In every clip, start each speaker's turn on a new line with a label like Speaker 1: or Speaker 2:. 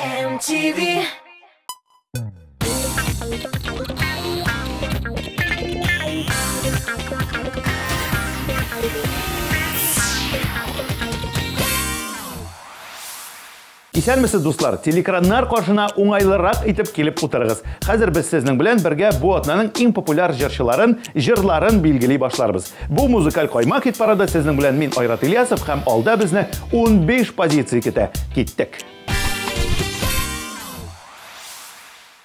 Speaker 1: MTV.
Speaker 2: Исәнмесез, дуслар! Телекраннар каршына уңайлырак итеп килеп утырыгыз. Хәзер без сезнең белән бергә бу атнаның иң популяр җырчыларын, җырларын билгели башларбыз. Бу музыкаль каймак хит парады, сезнең белән мин, Айрат Ильясов, һәм алда безне 15 позиция көтә. Киттек.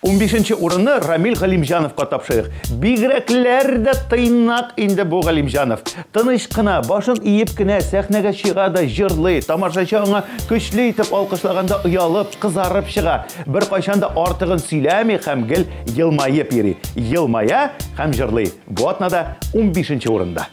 Speaker 2: 15 урынны Рамил Галимҗановка тапшырыйк. Бигрәкләр дә тыйнак инде бу Галимҗанов. Тыныч кына, башын иеп кенә сәхнәгә чыга да җырлый. Тамашачы аңа көчле итеп алкышлаганда оялып, кызарып чыга. Беркайчан да артыгын сөйләми һәм гел елмаеп йөри. Елмая һәм җырлый. Бу атнада 15 урында.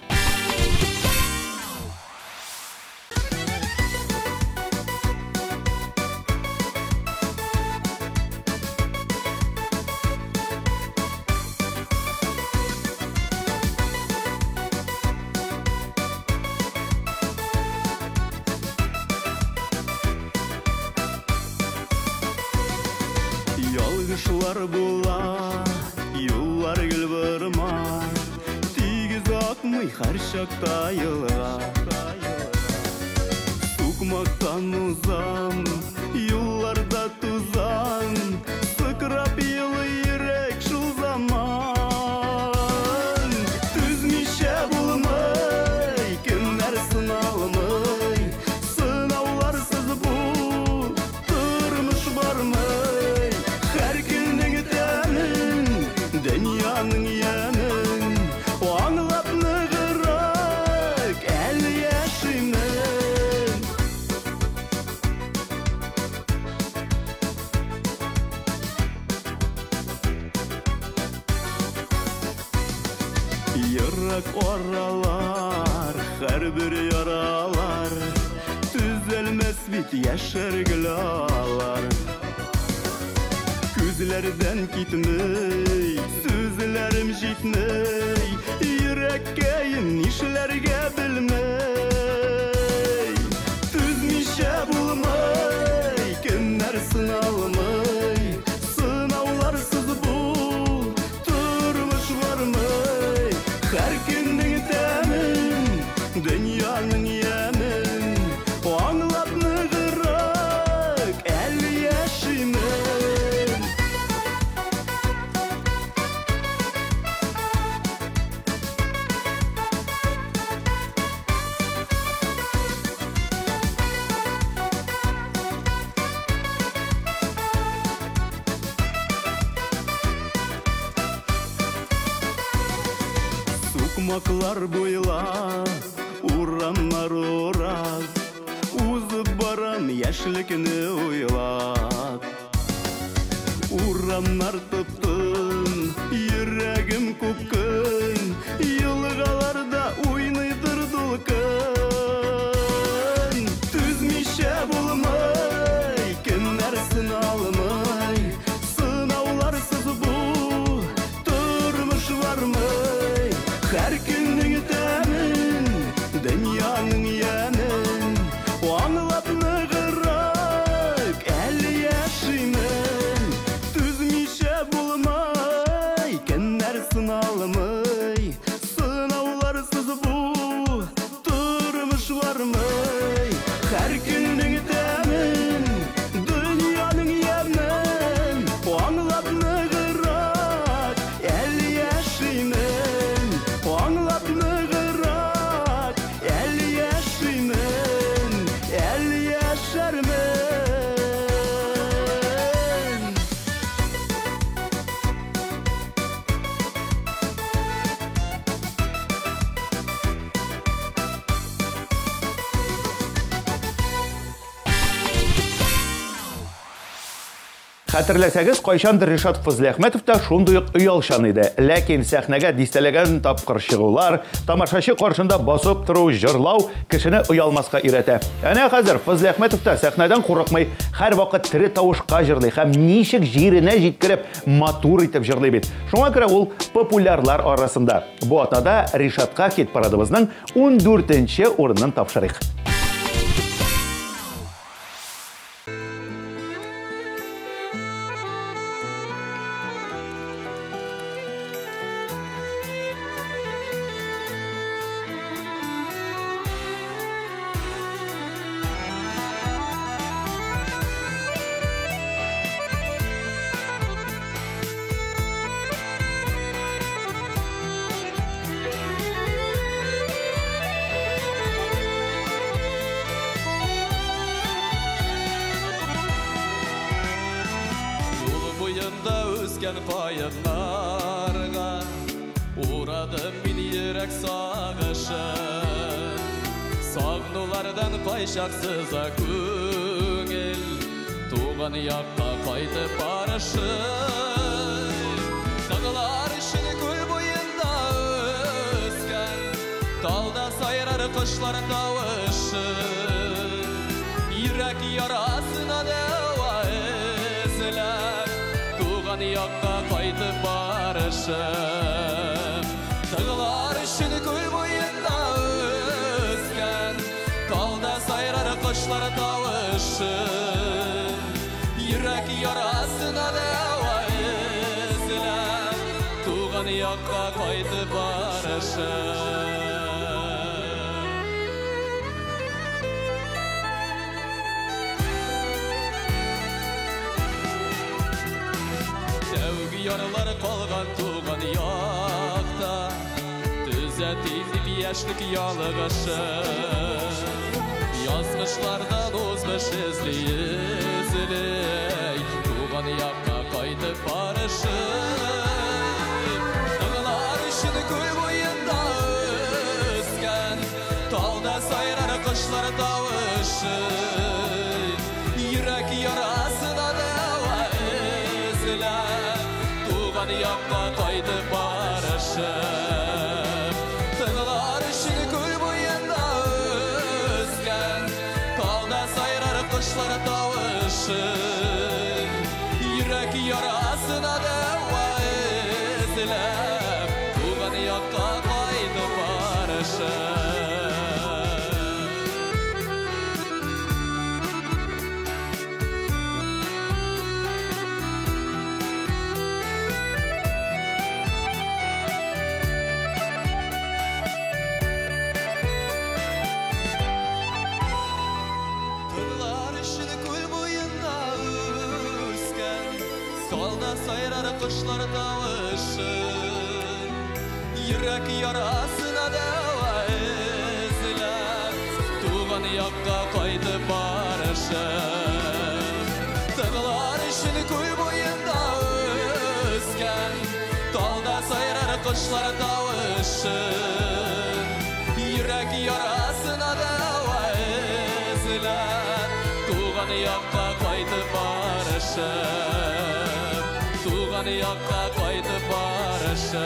Speaker 3: Ялгышлар була, юллар гел борма, тигез акмый һәр чакта елга. Сукмактан узам, юлларда тузан, сыкрап елый йөрәк шул заман. Түзмичә булмый, кемнәр сыналмый, сынауларсыз бу тормыш бармый. Һәр көннең тәмен, дөньяның ямен аңлап ныграк әле яшимен. Ерак аралар, һәрбер яралар, төзәлмәс бит яшәр гел алар. Күзләрдән китмей, сүзләрем җитмей, йөрәккәем нишләргә белмей. Түзмичә булмый, кемнәр сыналмый, сынауларсыз бу тормыш бармый. Һәр көннең тәмен, дөньяның ямен аңлап ныграк әле яшимен. Сукмаклар буйлап, урамнар урап, узып барам яшьлекне уйлап. Урамнар тып-тын, йөрәгем купкын, елгаларда уйныйдыр дулкын. Түзмичә булмый, кемнәр сыналмый, сынауларсыз бу тормыш бармый. Һәр көннең тәмен, дөньяның ямен аңлап ныграк әле яшимен. Түзмичә булмый, кемнәр сыналмый, сынауларсыз бу тормыш бармый. Һәр көннең тәмен, дөньяның ямен аңлап ныграк әле яшимен. Аңлап ныграк әле яшимен, әле яшәрмен.
Speaker 2: Хәтерләсәгез, кайчандыр Ришат Фазлыәхмәтов та шундый ук оялчан иде. Ләкин сәхнәгә дистәләгән тапкыр чыгулар, тамашачы каршында басып тору, җырлау кешене оялмаска өйрәтә. Әнә хәзер Фазлыәхмәтов та сәхнәдән курыкмый, һәрвакыт тере тавышка җырлый һәм ничек җиренә җиткереп, матур итеп җырлый бит. Шуңа күрә ул популярлар арасында. Бу атнада Ришатка хит парадыбызның 14нче урынын тапшырыйк.
Speaker 3: Үскән каеннарга урадым мин йөрәк сагышын. Сагынулардан кайчак сыза күңел, туган якка кайтып барышым. Тыңлар өчен күл буенда үскән талда сайрар кошлар тавышы. Йөрәк ярасына дәва эзләп, туган якка кайтып барышым. Тыңлар өчен күл буенда үскән талда сайрар кошлар тавышы. Йөрәк ярасына дәва эзләп, туган якка кайтып барышым. Тәүге ярлар калган туган якта, төзәтим дип яшьлек ялгышын. Язмышлардан узмыш эзли эзли, туган якка кайтып барышым. Тыңлар өчен күл буенда үскән талда сайрар кошлар тавышы. Йөрәк ярасына дәва эзләп, туган якка кайтып барышым. Тыңлар өчен күл буенда үскән талда сайрар кошлар тавышы. Йөрәк ярасына дәва эзләп, туган якка кайтып барышым. Тыңлар өчен күл буенда үскән талда сайрар кошлар тавышы. Йөрәк ярасына дәва эзләп, туган якка кайтып барышым. Тыңлар өчен күл буенда үскән талда сайрар кошлар тавышы. Йөрәк ярасына дәва эзләп, туган якка кайтып барышым. Туган якка кайтып барышым.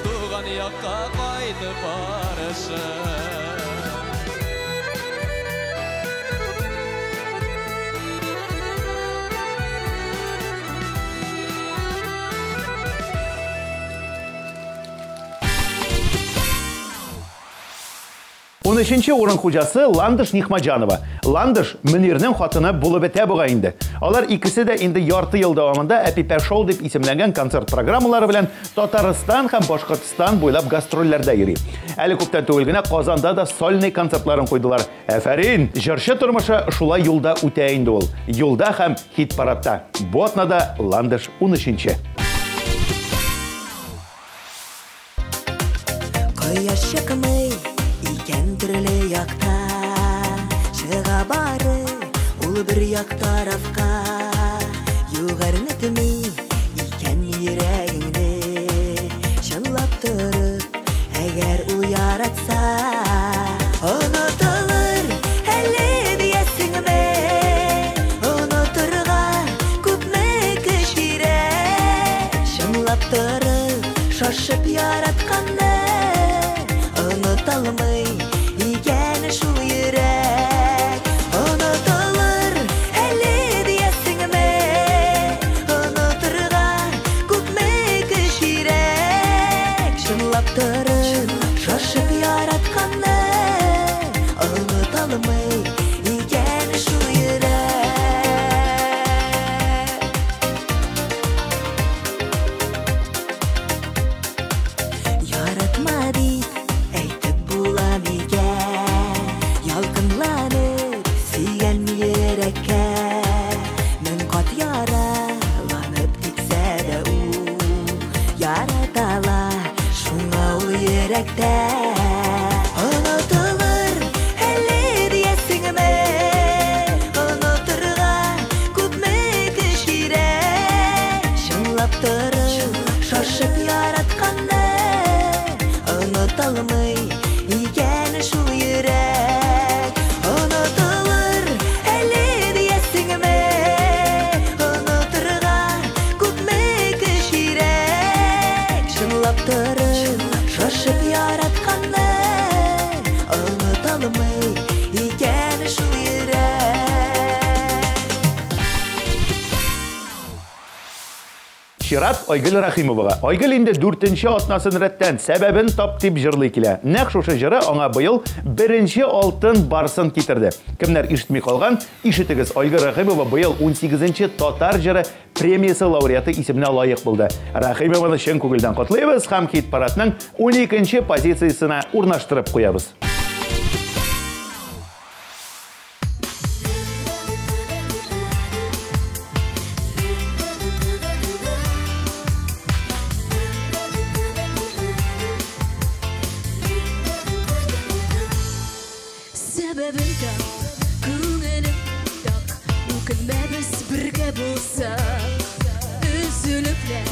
Speaker 3: Туган якка кайтып барышым.
Speaker 2: 13-нче урын хуҗасы Ландыш Нихмаҗанова. Ландыш Мөнирнең хатыны булып бетә бугай инде. Алар икесе дә инде ярты ел дәвамында Әпипә шоу дип исемләнгән концерт программалары белән Татарстан һәм Башкортстан буйлап гастрольләрдә йөри. Әле күптән түгел генә Казанда да сольный концертларын куйдылар. Әфәрин! Җырчы тормышы шулай юлда үтә инде ул. Юлда һәм хит-парадта. Бу атнада Ландыш 13-нче.
Speaker 1: Кояш чыкмый икән төрле якта, чыга бары ул бер як тарафка. Югәрнетми икән йөрәгеңне, чынлап торып, әгәр ул яратса, онытылыр әле диясеңме? Онытырга күпме көч кирәк? Чынлап торып, шашып яратканны оныталмый икән шул йөрәк. Онытылыр әле диясеңме? Онытырга Оныталмый икән шул йөрәк. Онытылыр әле диясеңме? Онытырга күпме көч кирәк? Чынлап торып, шашып яратканны оныталмый икән шул йөрәк.
Speaker 2: Чират Айгөл Рәхимовага. Айгөл инде 4нче атнасын рәттән сәбәбен тап дип җырлый килә. Нәкъ шушы җыры аңа быел беренче алтын барсын китерде. Кемнәр ишетми калган, ишетегез. Айгөл Рәхимова быел 18нче татар җыры премиясе лауреаты исеменә лаек булды. Рәхимованы чын күңелдән котлыйбыз һәм хит-парадның 12нче позициясенә урнаштырып куябыз.
Speaker 4: Сәбәбен тап, күңелем так, үкенмәбез бергә булсак. Өзелеп лә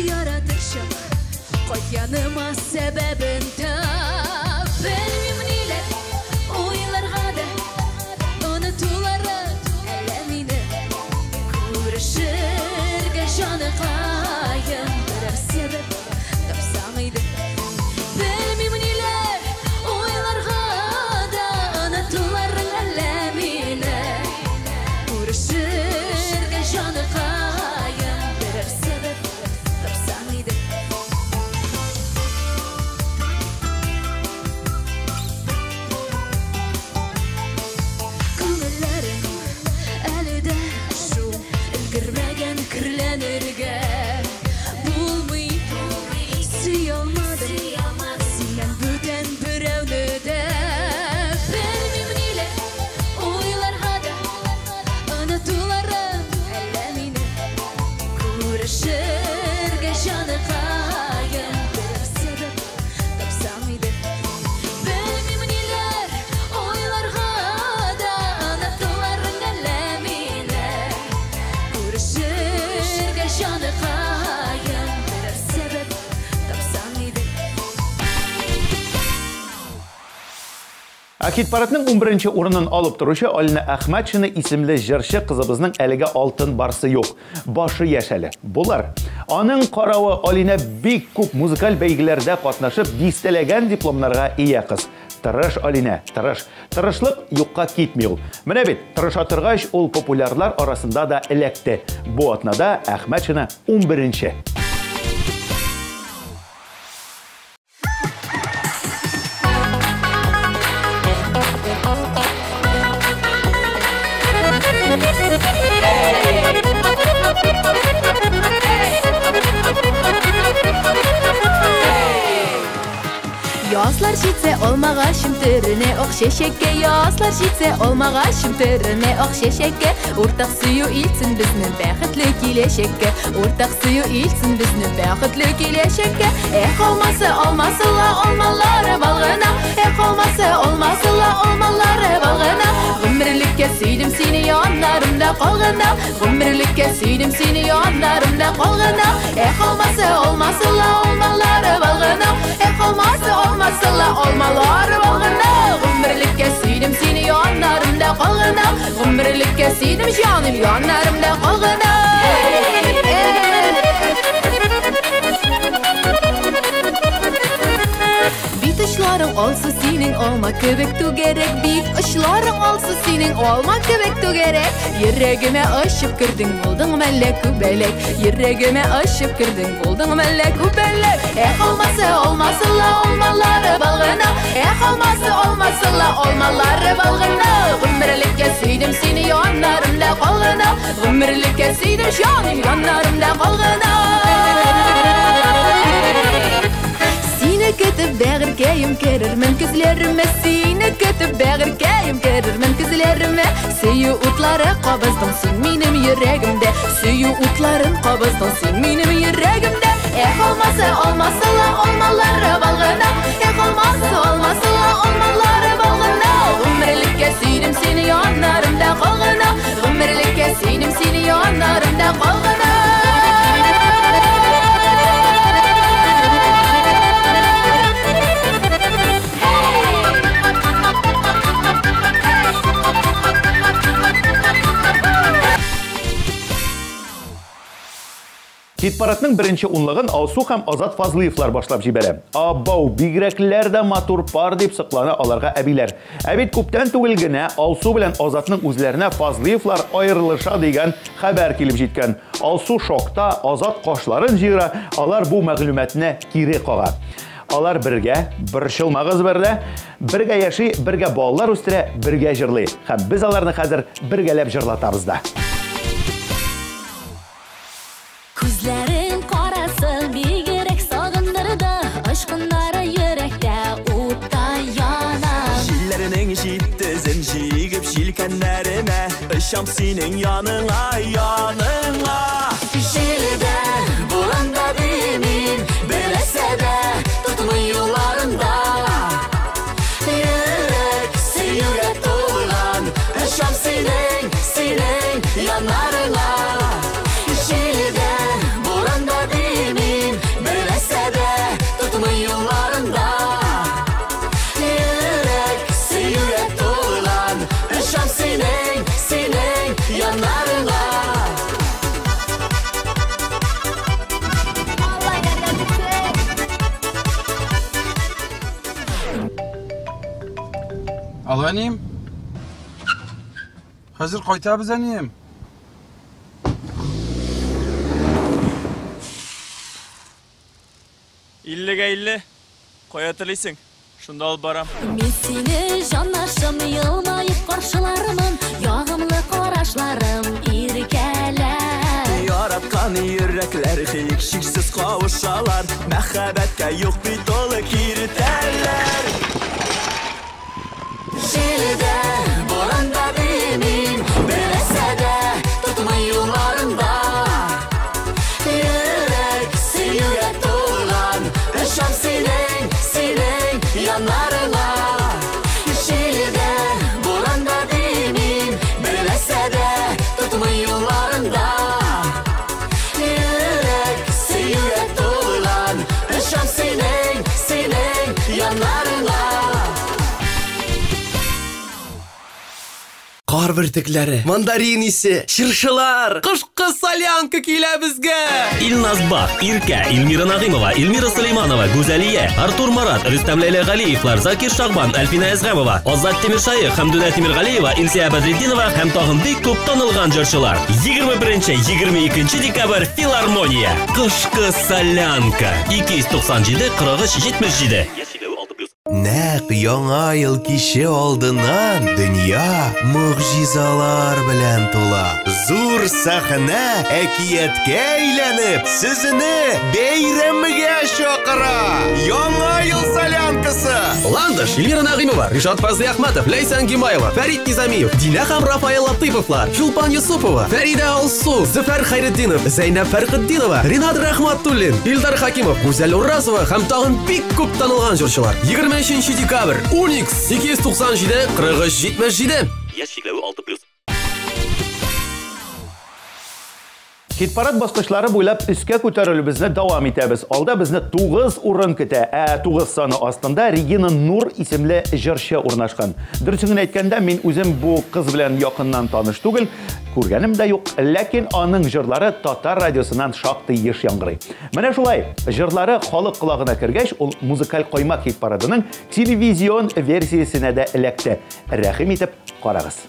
Speaker 4: яратышып, кайт яныма сәбәбен тап. Белмим ниләр уйларга да, онытулары әллә мине. Күрешергә җаныкаем, берәр сәбәп тапсаң иде. Белмим ниләр уйларга да, онытуларың әллә мине. Күрешергә җаныкаем, берәр сәбәп тапсаң иде. Күңелләрем әле дә шул өлгермәгән керләнергә. Булмый, сөя алмадым синнән бүтән берәүне дә. Белмим ниләр уйларга да, онытуларың әллә мине. Күрешергә җаныкаем, берәр сәбәп тапсаң иде. Белмим ниләр уйларга да, онытуларың әллә мине. Күрешергә җаныкаем, берәр сәбәп тапсаң иде.
Speaker 2: Ә хит-парадның 11нче урынын алып торучы Алина Әхмәтшина исемле җырчы кызыбызның әлегә алтын барсы юк. Башы яшь әле. Булар. Аның каравы Алина бик күп музыкаль бәйгеләрдә катнашып, дистәләгән дипломнарга ия кыз. Тырыш, Алина, тырыш. Тырышлык юкка китми ул. Менә бит, тырыша торгач, ул популярлар арасында да эләкте. Бу атнада Әхмәтшина 11нче.
Speaker 4: Язлар җитсә алмагачым төренә ак чәчәккә, язлар җитсә алмагачым төренә ак чәчәккә. Уртак сөю илтсен безне бәхетле киләчәккә, уртак сөю илтсен безне бәхетле киләчәккә. Эх, алмасы, алмасы ла, алмалары бал гына. Эх, алмасы, алмасы ла, алмалары бал гына. Гомерлеккә сөйдем сине, яннарымда кал гына. Гомерлеккә сөйдем сине, яннарымда кал гына. Эх, алмасы, алмасы ла, алмалары бал гына. Эх, алмасы, алмасы ла, алмалары бал гына. Гомерлеккә сөйдем сине, яннарымда кал гына. Гомерлеккә сөйдем, җаным, яннарымда кал гына. Бит очларың алсу синең алма кебек түгәрәк, бит очларың алсу синең алма кебек түгәрәк. Йөрәгемә очып кердең, булдың мәллә күбәләк. Йөрәгемә очып кердең, булдың мәллә күбәләк. Эх, алмасы, алмасы ла, алмалары бал гына. Эх, алмасы, алмасы ла, алмалары бал гына. Гомерлеккә сөйдем сине, яннарымда кал гына. Гомерлеккә сөйдем, җаным, яннарымда кал гына. Сине көтеп бәгырькәем керермен күзләремә, сине көтеп бәгырькәем керермен күзләремә. Сөю утлары кабыздың син минем йөрәгемдә, сөю утларын кабыздың син минем йөрәгемдә. Эх, алмасы, алмасы ла, алмалары бал гына. Эх, алмасы, алмасы ла, алмалары бал гына. Гомерлеккә сөйдем сине, яннарымда кал гына. Гомерлеккә сөйдем сине, яннарымда кал гына.
Speaker 2: Хит-парадның беренче унлыгын Алсу һәм Азат Фазлыевлар башлап җибәрә. Абау, бигрәкләр дә матур пар дип соклана аларга әбиләр. Ә бит күптән түгел генә Алсу белән Азатның үзләренә Фазлыевлар аерылыша дигән хәбәр килеп җиткән. Алсу шокта, Азат кашларын җыера, алар бу мәгълүматны кире кага. Алар бергә, борчылмагыз бер дә, бергә яши, бергә балалар үстерә, бергә җырлый. Һәм без аларны хәзер бергәләп җырлатабыз да.
Speaker 5: Күзләрең карасы бигрәк сагындырды, очкыннары йөрәктә уттай яна.
Speaker 3: Җилләрнең җитезен җигеп җилкәннәремә, очам синең яныңа, яныңа.
Speaker 5: Җилдә, буранда димим, беләсә дә тотмый юлларында. Йөрәк сөюгә тулган, очам синең, синең яннарыңа. Җилдә, буранда димим, беләсә дә тотмый юлларында. Йөрәк сөюгә тулган, очам синең, синең яннарыңа.
Speaker 6: Алло, әнием. Хәзер кайтабыз, әнием.
Speaker 3: Иллегә илле. Кая телисең? Шунда алып барам.
Speaker 5: Мин сине җанашым, елмаеп каршылармын, ягымлы карашларым иркәләр.
Speaker 3: Яраткан йөрәкләр һичшиксез кавышалар, мәхәббәткә юк бит ул киртәләр.
Speaker 5: Җилдә, буранда димим, беләсә дә тотмый юлларында. Йөрәк сөюгә тулган, очам синең, синең яннарыңа. Җилдә, буранда димим, беләсә дә тотмый юлларында. Йөрәк сөюгә тулган, очам синең, синең яннарыңа.
Speaker 7: Кар бөртекләре, мандарин исе, чыршылар, кышкы солянка килә безгә.
Speaker 8: Илназ Бах, Иркә, Эльмира Нагыймова, Эльмира Сулейманова, Гүзәлия, Артур Марат, Рөстәм Ләйлә Галиевлар, Закир Шагбан, Әлфинә Әзгамова, Азат Тимершаев, Хәмдүнә Тимергалиева, Илсия Бәдретдинова һәм тагын бик күп танылган җырчылар. 21-22 декабрь Филармония. Кышкы солянка. 297 43 77.
Speaker 9: Нәкъ яңа ел киче алдыннан дөнья могҗизалар белән тула. Зур сәхнә әкияткә әйләнеп, сезне бәйрәмгә чакыра. Яңа ел солянкасы.
Speaker 7: Ландыш, Эльмира Нагыймова, Ришат Фазлыәхмәтов, Ләйсән Гимаева, Фәрит Низамиев, Динә һәм Рафаэл Латыйповлар, Чулпан Юсупова, Фәридә Алсу, Зөфәр Хәйретдинов, Зәйнәб Фәрхетдинова, Ринат Рахматуллин, Илдар Хакимов, Гүзәл Уразова һәм тагын бик күп танылган җырчылар. 23 декабрь, Уникс, 297 43 77.
Speaker 8: Яшь чикләве 6+.
Speaker 2: Хит-парад баскычлары буйлап өскә күтәрелүебезне дәвам итәбез. Алда безне 9 урын көтә. Ә 9 саны астында Регина Нур исемле җырчы урнашкан. Дөресен генә әйткәндә, мин үзем бу кыз белән якыннан таныш түгел, күргәнем дә юк, ләкин аның җырлары татар радиосыннан шактый еш яңгырый. Менә шулай, җырлары халык колагына кергәч, ул музыкаль каймак хит-парадының телевизион версиясенә дә эләкте. Рәхим итеп карагыз.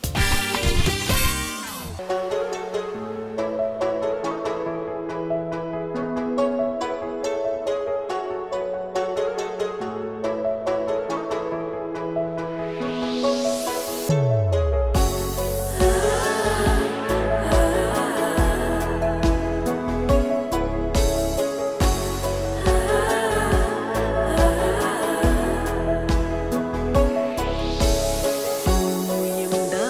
Speaker 1: Уемда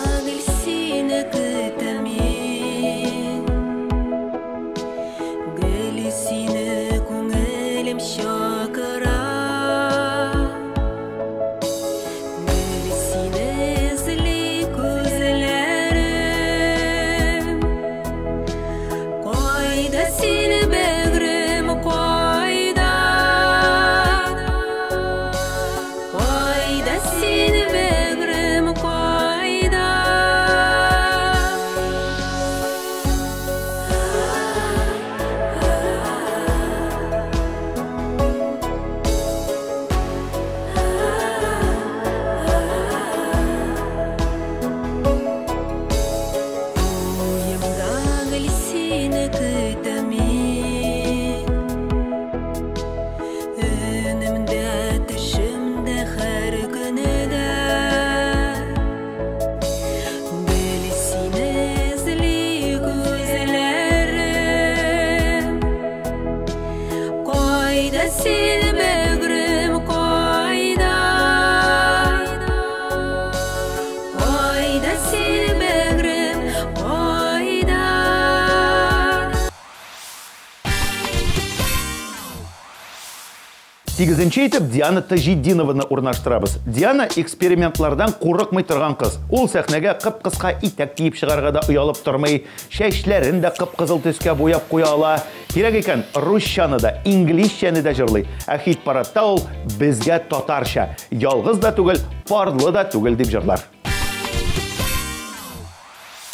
Speaker 2: Сигезенче итеп Диана Таҗетдинованы урнаштырабыз. Диана экспериментлардан курыкмый торган кыз. Ул сәхнәгә кып-кыска итәк киеп чыгарга да оялып тормый, чәчләрен дә кып-кызыл төскә буяп куя ала. Кирәк икән, русчаны да, инглизчәне дә җырлый. Ә хит-парадта ул безгә татарча, ялгыз да түгел, парлы да түгел дип җырлар.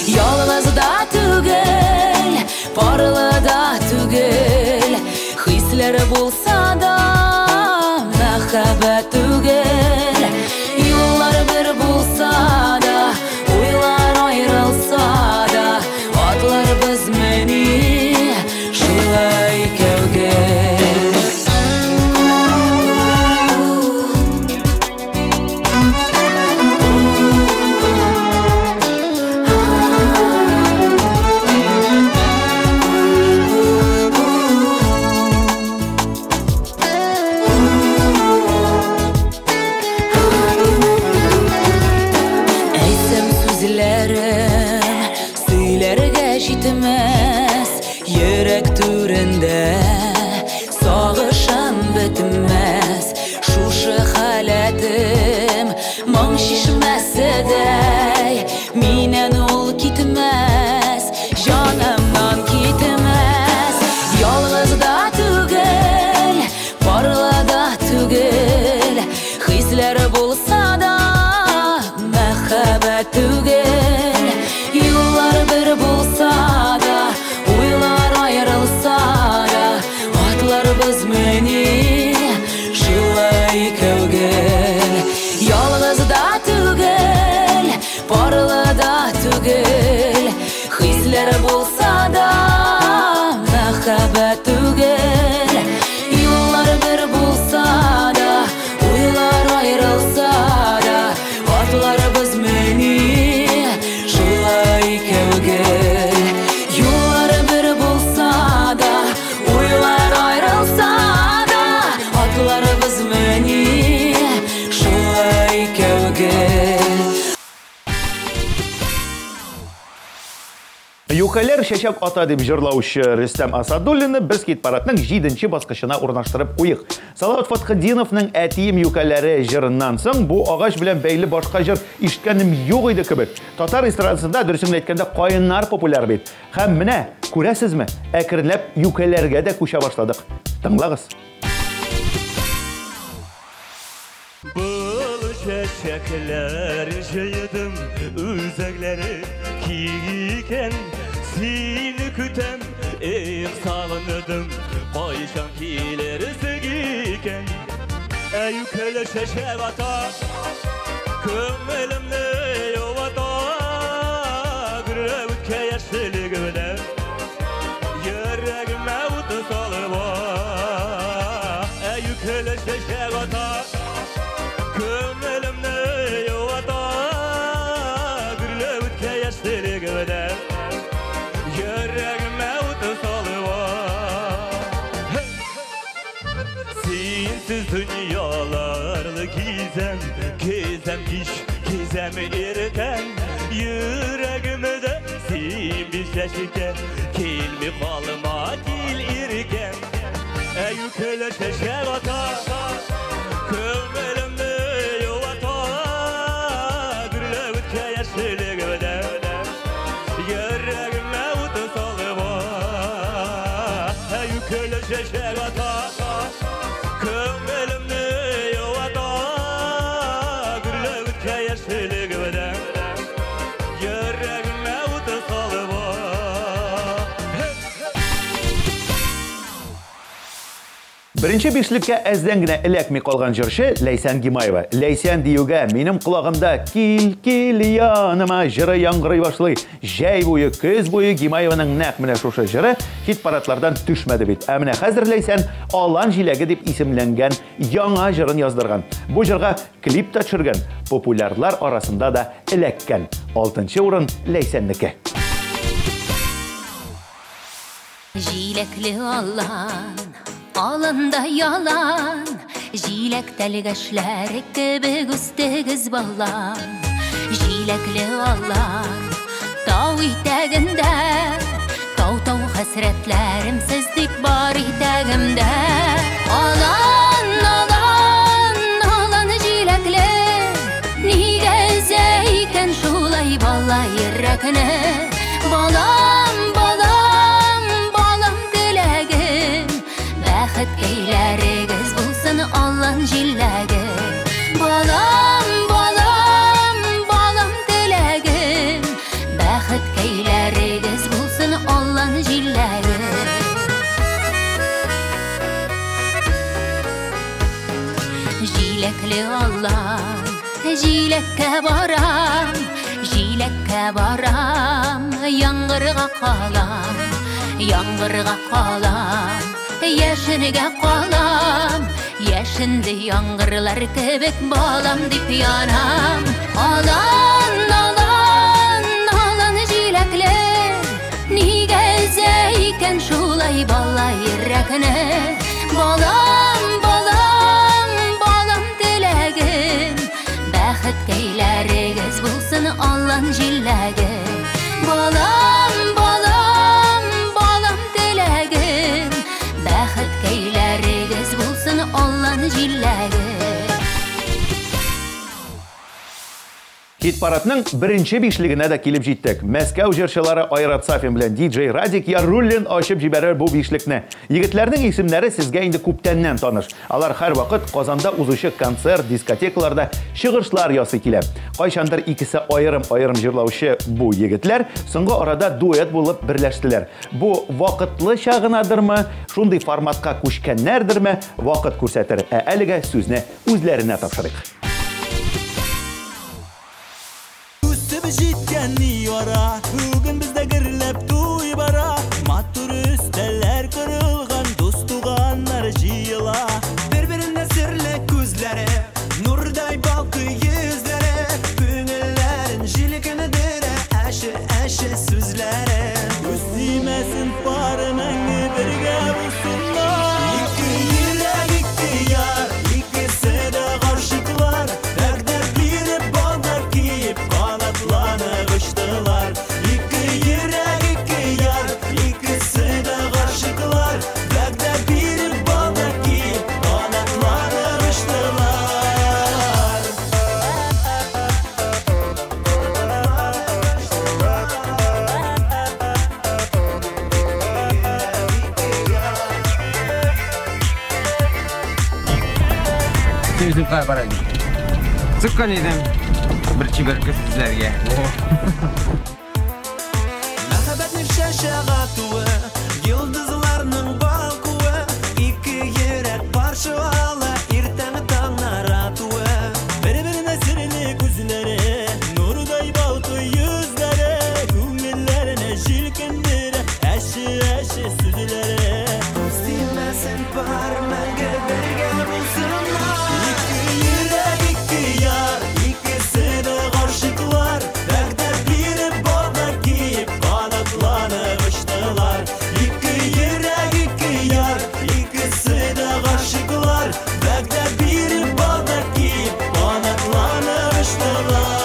Speaker 4: Ялгыз да түгел, парлы да түгел, хисләре булса да мәхәббәт түгел. Юллар бер булса да, уйлар аерылса да, атларбыз мени шулай икәүгә. Әйтсәм сүзләрем сөйләргә җитмәс, йөрәк түрендә сагышым бетмәс. Шушы халәтем моң чишмәседәй, миннән ул китмәс, җанымнан китмәс. Ялгыз да түгел, парлы да түгел, хисләре булса да мәхәббәт түгел. Юллар бер булса да, уйлар аерылса да, атларбыз мени шулай икәүгә. Ялгыз да түгел, парлы да түгел, хисләре булса да мәхәббәт түгел. Юллар бер булса да, уйлар аерылса да, атларбыз мени шулай икәүгә. Юллар бер булса да, уйлар аерылса да, атларбыз мени шулай икәүгә.
Speaker 2: Юкәләр чәчәк ата дип җырлаучы Рөстәм Асадуллинны без хит-парадның 7нче баскычына урнаштырып куйык. Салават Фатхетдиновның Әтием юкәләре җырыннан соң бу агач белән бәйле башка җыр ишеткәнем юк иде кебек. Татар эстрадасында, дөресен әйткәндә, каеннар популяр бит. Һәм менә, күрәсезме, әкренләп юкәләргә дә күчә башладык. Тыңлагыз.
Speaker 3: Bal çiçekler җыйдым, үзәкләре киң Seni kütem, ey sağındım, kayşan kilersin iken. Ey yükeler çeçek ata, köngülümde yovata, gürevke yeşilligimde, yüreğime utu salıp Ey yükeler çeçek ata, köngülümde yovata, gürevke yeşilligimde, yüreğime utu salıp Sensiz dünyalarla gizem, gezem iş, gezem ertem. Yüreğimde sen bir şeşike, kelmi kalıma dil irkem. Ey yükeler çeşek ata, köngülümde yuvata, gürlevitke yeşilligimde, yüreğime utu salıp Ey yükeler çeşek ata, köngülümde yuvata, gürlevitke yeşilligimde, yüreğime utu salıp
Speaker 2: Беренче бишлеккә әздән генә эләкми калган җырчы Ләйсән Гимаева. Ләйсән диюгә минем колагымда кил, кил яныма җыры яңгырый башлый. Җәй буе, көз буе Гимаеваның нәкъ менә шушы җыры хит-парадлардан төшмәде бит. Ә менә хәзер Ләйсән Алан җиләге дип исемләнгән яңа җырын яздырган. Бу җырга клип та төшергән, популярлар арасында да эләккән. 6нчы урын Ләйсәннеке.
Speaker 4: Җиләкле алан, аланда ялан, җиләк тәлгәшләре кебек үстегез балам. Җиләкле алан, тау итәгендә, тау-тау хәсрәтләрем сез дип бар итәгемдә. Алан, алан. Җиләккә барам, җиләккә барам, яңгырга калам, яңгырга калам, яшенгә калам, яшенле яңгырлар кебек балам дип янам. Алан, алан, алан җиләкле, нигә өзә икән шулай бала йөрәкне? Балам, балам, балам теләгем, бәхеткәйләрегез булсын алан җиләге. Балам, балам, балам теләгем, бәхеткәйләрегез булсын алан җиләге.
Speaker 2: Хит-парадның беренче бишлегенә дә килеп җиттек. Мәскәү җырчылары Айрат Сафин белән DJ Радик Яруллин ачып җибәрер бу бишлекне. Егетләрнең исемнәре сезгә инде күптәннән таныш. Алар һәрвакыт Казанда узучы концерт, дискотекаларда чыгышлар ясый килә. Кайчандыр икесе аерым-аерым җырлаучы бу егетләр соңгы арада дуэт булып берләштеләр. Бу вакытлыча гынадырмы, шундый форматка күчкәннәрдерме, вакыт күрсәтер. Ә әлегә сүзне үзләренә тапшырыйк.
Speaker 10: Җиткән яра, бүген бездә гөрләп туй бара. Матур өстәлләр корылган, дус туганнар җыела.
Speaker 11: Бер-беренә серле күзләре, нурдай балкый йөзләре, күңелләрен җилкендерә әче-әче сүзләре.
Speaker 10: Күз тимәсен пары мәңге бергә булсыннар. Ике йөрәк, ике яр, икесе дә гашыйклар. Вәгъдә биреп, балдар киеп, канатланып очтылар. Ике йөрәк, ике яр, икесе дә гашыйклар. Вәгъдә биреп, балдар киеп, канатланып очтылар.
Speaker 6: Үзем кая бара идем? Чыккан идем бер чибәркә сүзләргә.
Speaker 11: Мәхәббәтнең чәчәк атуы, йолдызларның балкуы, ике йөрәк каршы ала иртәнге таңнар атуы.
Speaker 10: Бер-беренә серле күзләре, нурдай балкый йөзләре, күңелләренә җилкендерә әче-әче сүзләре.
Speaker 11: Күз тимәсен пар мәңге бергә булсыннар.
Speaker 10: Ике йөрәк, ике яр, икесе дә гашыйклар. Вәгъдә биреп, балдар киеп, канатланып очтылар. Ике йөрәк, ике яр, икесе дә гашыйклар. Вәгъдә биреп, балдар киеп, канатланып очтылар.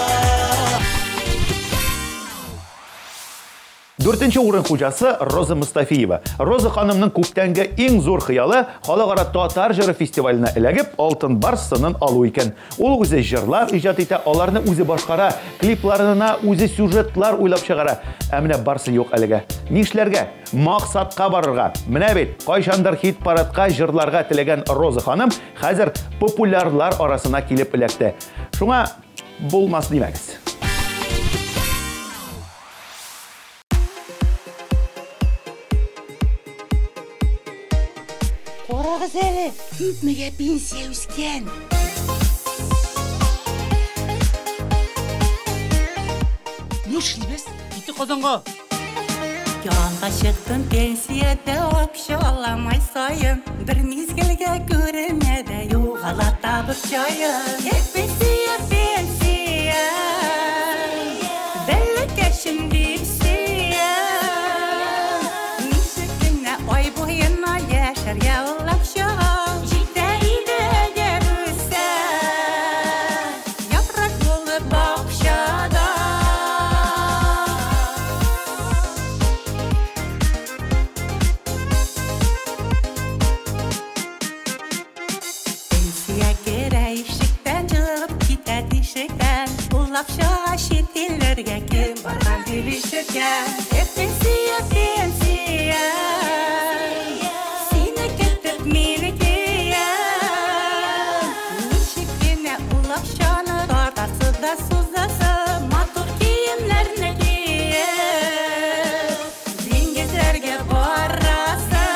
Speaker 2: Дүртенче урын хуҗасы Роза Мустафиева. Роза ханымның күптәнге иң зур хыялы халыкара татар җыры фестиваленә эләгеп, Алтын Барс сынын алу икән. Ул үзе җырлар иҗат итә, аларны үзе башкара, клипларына үзе сюжетлар уйлап чыгара. Ә менә барсы юк әлегә. Нишләргә? Максатка барырга. Менә бит, кайчандыр хит-парадка җырларга теләгән Роза ханым хәзер популярлар арасына килеп эләкте. Шуңа булмас димәгез.
Speaker 12: Карагыз әле, күпмегә пенсия үскән.
Speaker 13: Нишлибез? Киттек Казанга.
Speaker 14: Ялга чыктым пенсиядә акча алам ай саен. Бер мизгелгә күренә дә югала табып җаен. Эх, пенсия, пенсия, бәләкәчем дип сөям. Ничек кенә ай буена яшәргә ул акча. Җитә иде әгәр үссә, яфрак булып бакчада. Пенсия керә ишектән, чыгып китә тишектән. Ул акчага чит илләргә кем барган дип ишеткән. Эх, пенсия, пенсия, сине көтеп мине киям. Ничек кенә ул акчаны тартасы да сузасы, матур киемнәрне киеп, диңгезләргә барасы.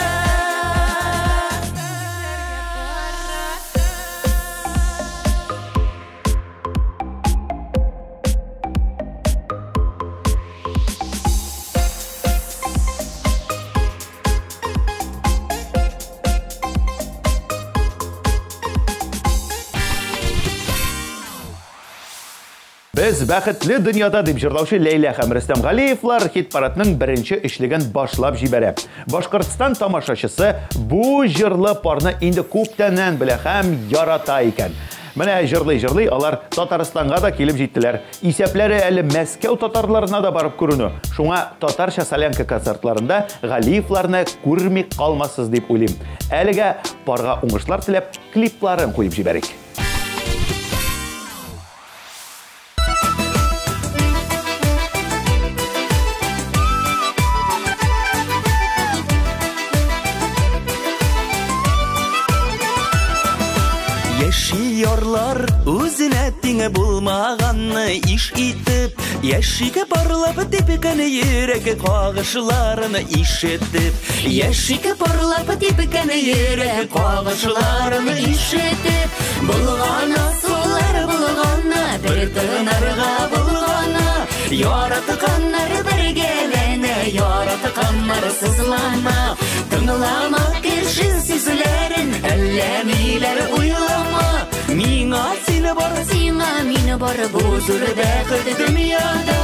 Speaker 2: Без бәхетле дөньяда дип җырлаучы Ләйлә һәм Рөстәм Галиевлар хит-парадның беренче өчлеген башлап җибәрә. Башкортстан тамашачысы бу җырлы парны инде күптәннән белә һәм ярата икән. Менә җырлый-җырлый алар Татарстанга да килеп җиттеләр. Исәпләре әле Мәскәү татарларына да барып күренү. Шуңа татарча солянка концертларында Галиевларны күрми калмассыз дип уйлыйм. Әлегә парга уңышлар теләп, клипларын куеп җибәрик.
Speaker 10: Яши ярлар үзенә тиңе булмаганны иш итеп, яшиге парлап типкән йөрәк кагышларын ишетеп, яшиге
Speaker 1: парлап типкән йөрәк кагышларын ишетеп, булгана сулар булгана, бер тынарга булгана, яратканнар бергәләнә, яратканнар сызлана, тыңлама кеше сүзләрен, әллә ниләр уйлама.
Speaker 10: Миңа сине бар,
Speaker 1: сиңа мине бар, бу зур бәхет дөньяда.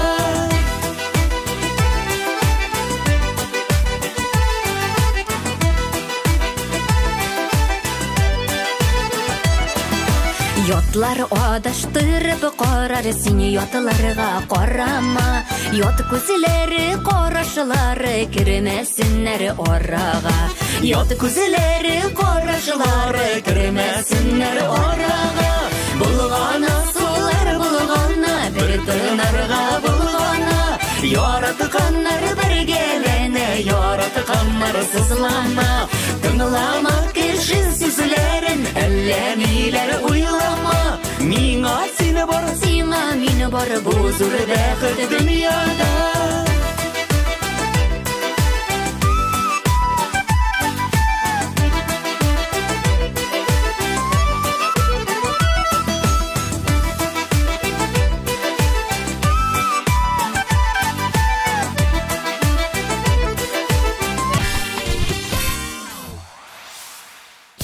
Speaker 1: Ятлар адаштырып карар, сине ятларга карама. Ят күзләре, карашлары кермәсеннәр арага. Ят күзләре, карашлары кермәсеннәр арага. Булгана сулар булгана, бер тынарга булгана. Яратканнар бергәләнә, яратканнар сызлана. Тыңлама кеше сүзләрен, әллә ниләр уйлама.
Speaker 10: Миңа сине бар,
Speaker 1: сиңа мине бар, бу зур бәхет дөньяда.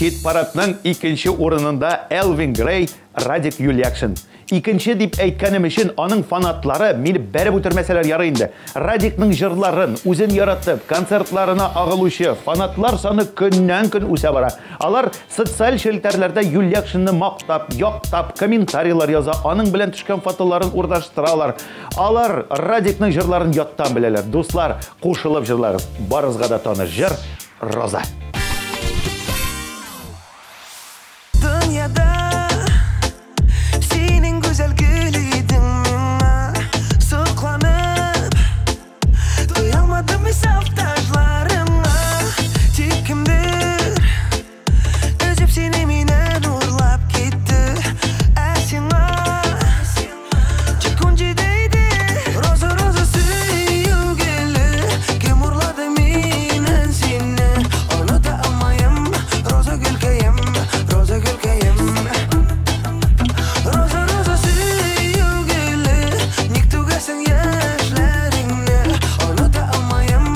Speaker 2: Хит-парадның икенче урынында Элвин Грей, Радик Юльякшин. Икенче дип әйткәнем өчен аның фанатлары мине бәреп үтермәсәләр ярый инде. Радикның җырларын үзен яратып, концертларына агылучы фанатлар саны көннән-көн үсә бара. Алар социаль челтәрләрдә Юльякшинны мактап, яктап, комментарийлар яза, аның белән төшкән фотоларын урнаштыралар. Алар Радикның җырларын яттан беләләр. Дуслар, кушылып җырлагыз. Барыгызга да таныш җыр Роза.
Speaker 11: Дөньяда синең гүзәл гөл идең миңа, сокланып туялмадым мин саф ташларыңа. Тик кемдер өзеп сине миннән урлап китте, ә сиңа тик унҗиде иде. Роза, роза сөю гөле, кем урлады миннән сине? Оныта алмыйм, роза гөлкәем, роза гөлкәем. Роза, роза сөю гөле, ник түгәсең яшьләреңне? Оныта алмыйм,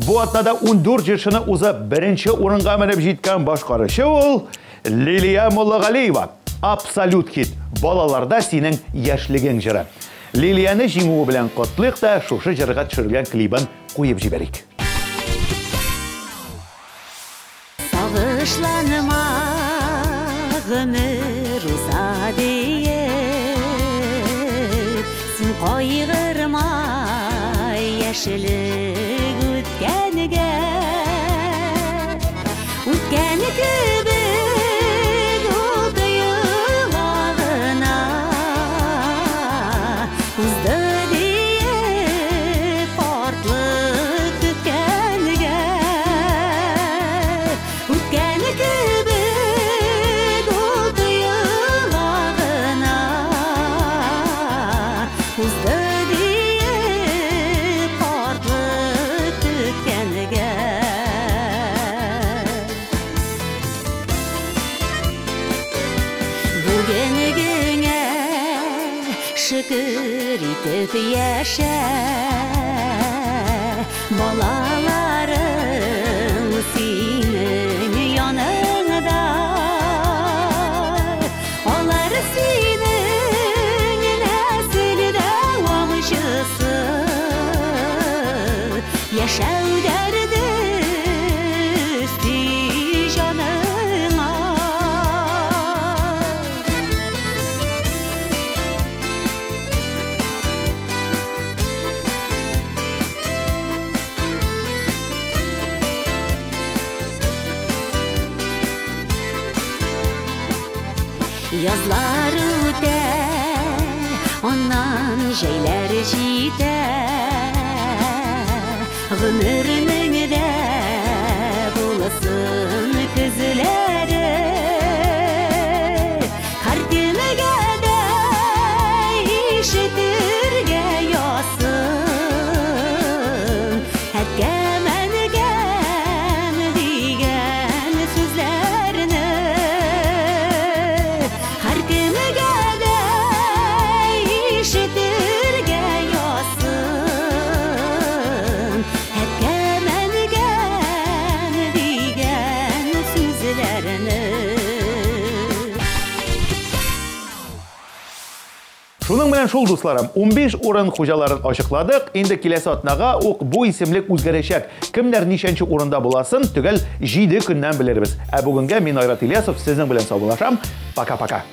Speaker 2: Бу атнада 14 җырчыны узып, беренче урынга менеп җиткән башкаручы ул Лилия Муллагалиева. Абсолют хит. Балаларда синең яшьлегең җыры. Лилияне җиңүе белән котлыйк та шушы җырга төшерелгән клибын куеп җибәрик.
Speaker 1: Сагышланма, гомер уза диеп, Син кайгырма, яшьлек үткәнгә. Үткән кебек ул тоела гына, Узды диеп картлык көткәнгә. Үткән кебек ул тоела гына, Узды диеп картлык көткәнгә. Бүгенгеңә шөкер итеп яшә, Балаларың синең яныңда, Алар синең нәсел дәвамчысы, Яшәү дәрде өсти җаныңа. Язлар үтә, аннан җәйләр җитә. Гомернең дә булсын көзләре. Һәркемгә дә ишетергә язсын. Әткәм, әнкәм дигән сүзләрне. Һәркемгә дә ишетергә язсын. Әткәм, әнкәм дигән сүзләрне.
Speaker 2: Шуның белән шул, дусларым, 15 урын хуҗаларын ачыкладык. Инде киләсе атнага ук бу исемлек үзгәрәчәк. Кемнәр ничәнче урында буласын төгәл 7 көннән белербез. Ә бүгенгә мин Айрат Ильясов сезнең белән саубуллашам. Пока-пока.